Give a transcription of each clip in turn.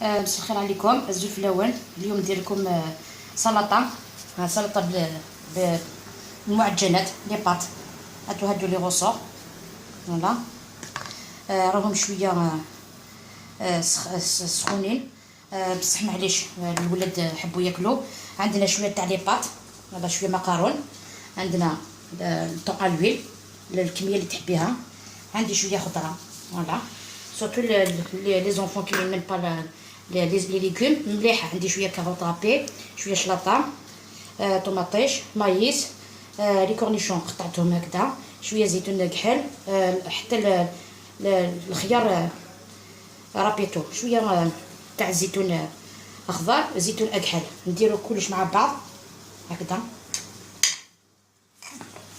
مساء الخير عليكم الزوف الاول. اليوم ندير لكم سلطة، سلطة بالمعجنات les pâtes. هادو les ressorts voilà، راهم شوية سخونين، بصح معليش الولاد حبوا ياكلوا. عندنا شوية تاع les pâtes، هذا شوية مقارون، عندنا ال thon à l'huile الكمية اللي تحبيها، عندي شوية خضرة voilà، surtout les enfants qui n'aiment pas les légumes مليحة. عندي شوية carottes râpées، شوية شلاطه، طوماطيش، maïs، les cornichons قطعتهم هكذا، شوية زيتون كحل، حتى الخيار رابيتو، شوية تاع الزيتون اخضر، زيتون اكحل. نديرو كلش مع بعض هكذا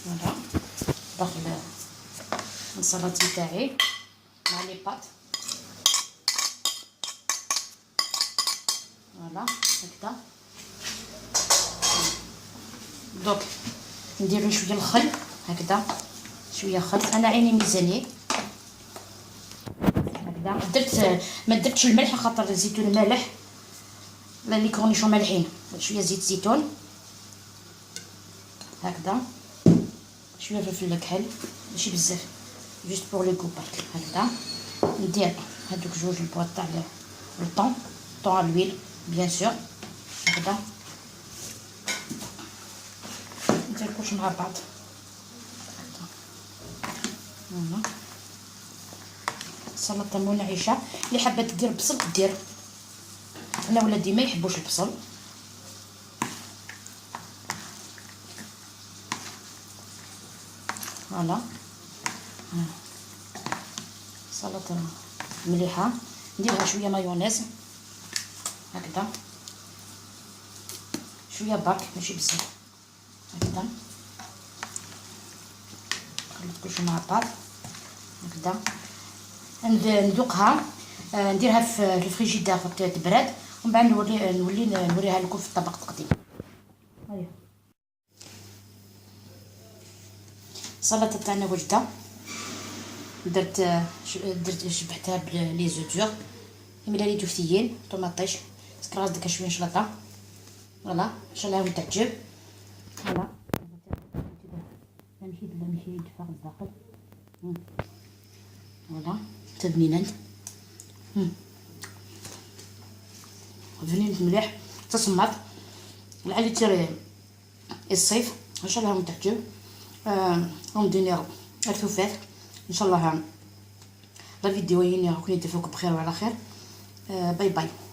voilà. داخل السلطة تاعي مع les pâtes voilà هكذا. دوك نديرو شوية الخل هكذا، شوية خل، انا عيني ميزاني هكذا. درت ما درتش الملح خاطر الزيتون مالح، les cornichons مالحين. شوية زيت زيتون هكذا، شوية فلفل كحل ماشي بزاف، juste pour le goût برك هكذا. ندير هادوك جوج ال boîtes تاع ال thon، thon à l'huile bien sûr هكذا. ندير كلشي مع بعض هكذا. سلطة منعشه، اللي حابة دير بصل دير، انا ولادي ما يحبوش البصل. voilà سلطة مليحة. نديرها شوية مايونيز هكذا، شوية برك ماشي بزاف هكذا. نخلط كلشي مع بعض هكذا، ندوقها، نديرها في الفريجيدير تبرد، ومن بعد نولي نوريها لكم في الطبق التقديم. هيا السلطة تاعنا واجدة. درت شبحتها ب les œufs durs، ملالي دوفتيين، طوماطيش، سكراز، ديك شوية شلاطه voilà. ان شاء الله تعجب. voilà نمشي نمشي يدفع الداخل voilà تبنينان بنين مليح تصمت لعلي تيري الصيف. ان شاء الله تعجب. هم دينير الفوفات ان شاء الله. la vidéo يني راكم يدفوك بخير وعلى خير. bye bye.